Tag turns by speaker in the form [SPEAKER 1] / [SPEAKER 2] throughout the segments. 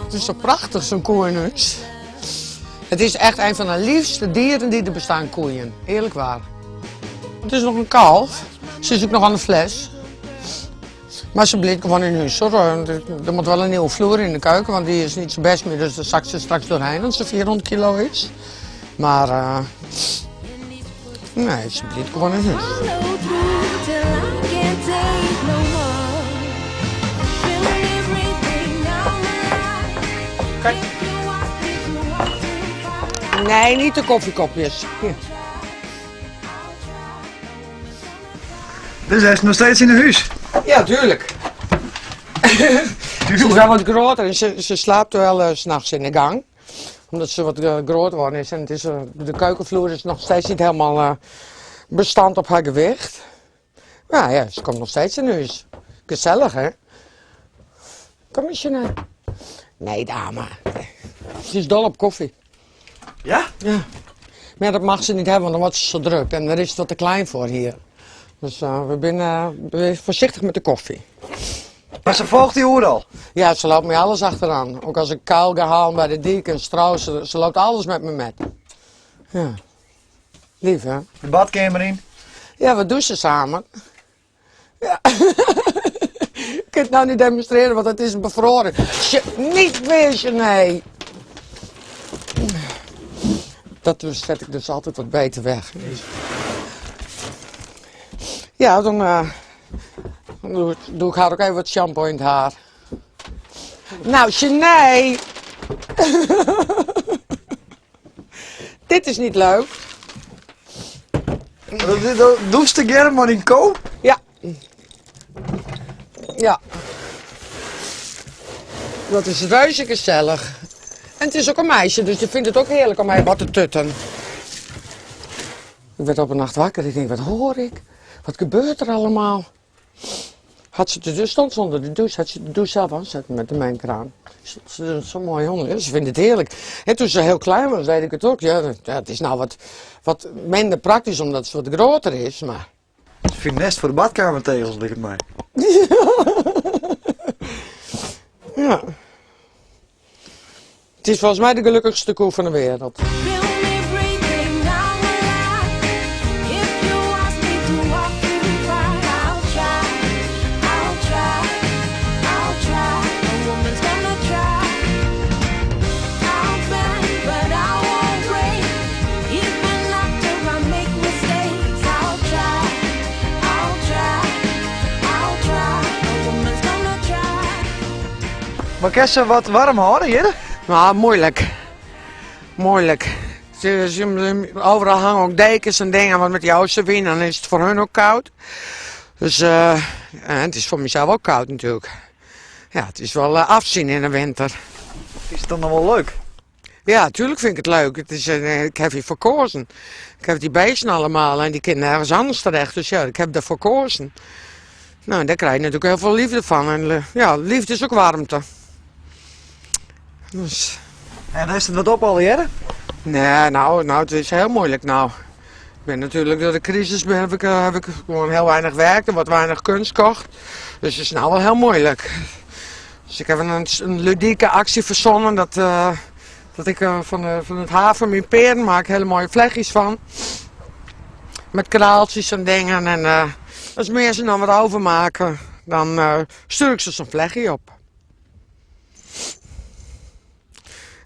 [SPEAKER 1] It is sa prachtich, sa'n koe yn hûs. It is echt een fan de leafste dieren dy't der bestean, koeien. Earlik waar. It is noch in kalf. Se is ek noch oan de fles. Mar se bliuwt gewoan yn hûs hoor. Der moat wol in nieuwe vloer yn de keuken, want dy is net sa bêst mear, dus dêr sakket se straks doarhinne as se 400 kilo is. Mar uh, nee, se bliuwt gewoan yn hûs. Nee, niet de koffiekopjes. Hier.
[SPEAKER 2] Dus hy is noch steeds yn 'e hûs?
[SPEAKER 1] Ja, tuurlijk. Ze is wel wat groter en ze, ze slaapt wel uh, s'nachts in de gang. Omdat ze wat uh, groter geworden is. En het is, uh, de keukenvloer is nog steeds niet helemaal uh, bestand op haar gewicht. Maar ja, ze komt nog steeds in huis. Gezellig, hè? Kom eens, Jeanette. Nee, dame. Ze is dol op koffie.
[SPEAKER 2] Ja?
[SPEAKER 1] Ja. Maar dat mag ze niet hebben, want dan wordt ze zo druk. En daar is het wat te klein voor hier. Dus uh, we zijn uh, voorzichtig met de koffie.
[SPEAKER 2] Maar ze volgt dy oeral?
[SPEAKER 1] Ja, ze loopt me alles achteraan. Ook als ik kuil ga halen bij de dyk en stro, ze, ze loopt alles met me met. Ja. Lief, hè?
[SPEAKER 2] De badkeamer yn?
[SPEAKER 1] Ja, we douchen samen. Ja. Ik kan het nou niet demonstreren, want het is bevroren. Niet weer, nee. Dat zet ik dus altijd wat beter weg. Ja, dan, uh, dan doe, ik, doe ik haar ook even wat shampoo in het haar. Nou, Sinead. Dit is niet leuk.
[SPEAKER 2] Doest tegearre mei dyn ko?
[SPEAKER 1] Ja. Ja. Dat is reuze gezellig. En het is ook een meisje, dus die vindt het ook heerlijk om even wat te tutten. Ik werd op een nacht wakker. Ik denk, wat hoor ik? Wat gebeurt er allemaal? Had ze de douche, stond ze onder de douche, had ze de douche zelf aanzetten met de mengkraan. Ze is zo mooi onder, ze vindt het heerlijk. En toen ze heel klein was, deed ik het ook. Ja, het is nou wat, wat minder praktisch omdat ze wat groter is, maar...
[SPEAKER 2] Het is funest voor de badkamertegels, liket my.
[SPEAKER 1] ja. Het is volgens mij de gelukkigste koe van de wereld.
[SPEAKER 2] Mar kinst se wat waarm hâlde hjir?
[SPEAKER 1] Nou, moeilijk. Moeilijk. Overal hangen ook dekens en dingen, want met die oostenwind dan is het voor hun ook koud. Dus uh, en het is voor mezelf ook koud natuurlijk. Ja, het is wel uh, afzien in de winter.
[SPEAKER 2] Is het dan nog wel leuk?
[SPEAKER 1] Ja, natuurlijk vind ik het leuk. Het is, uh, ik heb hiervoor gekozen. Ik heb die beesten allemaal en die kunnen nergens anders terecht. Dus ja, ik heb daarvoor gekozen. Nou, daar krijg je natuurlijk heel veel liefde van. En ja, liefde is ook warmte. Dus...
[SPEAKER 2] En is het wat op al,
[SPEAKER 1] Nee, nou, nou, het is heel moeilijk nou. Ik ben natuurlijk door de crisis ben, heb, ik, eh, heb ik gewoon heel weinig werk. Er wordt weinig kunst gekocht. Dus het is nou wel heel moeilijk. Dus ik heb een, een ludieke actie verzonnen dat, uh, dat ik uh, van, de, van het haar van mijn peren maak hele mooie vlechtjes van. Met kraaltjes en dingen. En uh, als mensen dan wat overmaken, dan stuur ik ze zo'n vlechtje op.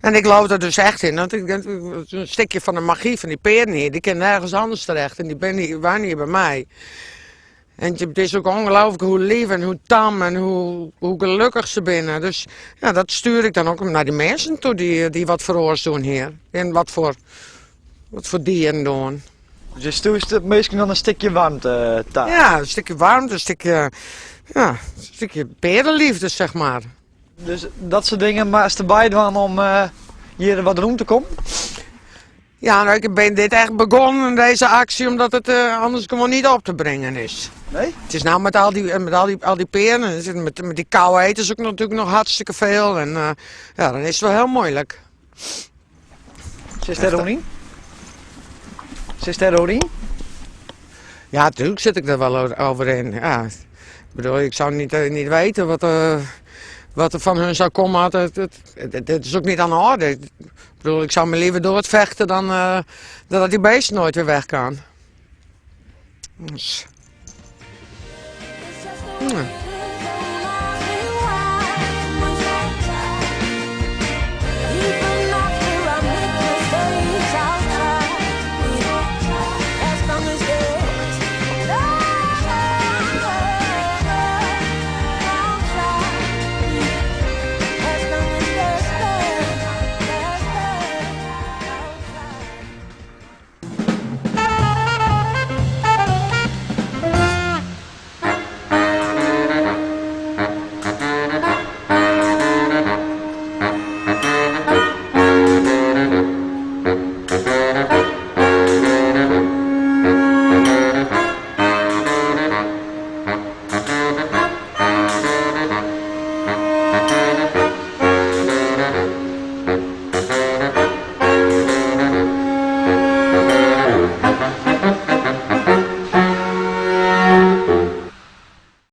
[SPEAKER 1] En ik geloof er dus echt in. Want ik, een stukje van de magie van die peren hier, die kan nergens anders terecht. En die ben hier, waren hier bij mij. En het is ook ongelooflijk hoe lief en hoe tam en hoe, hoe gelukkig ze binnen. Dus ja, dat stuur ik dan ook naar die mensen toe die, die wat voor oors doen hier. En wat voor, wat voor dieren doen.
[SPEAKER 2] Dus je stuurt de minsken dan in stikje waarmte ta?
[SPEAKER 1] Ja, een stukje warmte, een stukje, ja, een stukje perenliefde, zeg maar.
[SPEAKER 2] Dus dat soort dingen moatst derby dwaan om uh, hjir wat rûn te kommen?
[SPEAKER 1] Ja, nou, ik ben dit echt begonnen, deze actie, omdat het anders gewoon niet op te brengen is.
[SPEAKER 2] Nee?
[SPEAKER 1] Het is nou met al die, met al die, al die peren, met die koude eten is ook natuurlijk nog hartstikke veel. En ja, dan is het wel heel moeilijk.
[SPEAKER 2] Zit daar doorheen? Zit daar doorheen?
[SPEAKER 1] Ja, natuurlijk zit ik er wel over in. Ja. Ik bedoel, ik zou niet weten wat er van hun zou komen. Het is ook niet aan de orde. Ik bedoel, ik zou me liever door het vechten dan dat die beest nooit weer weg kan. Dus. Ja.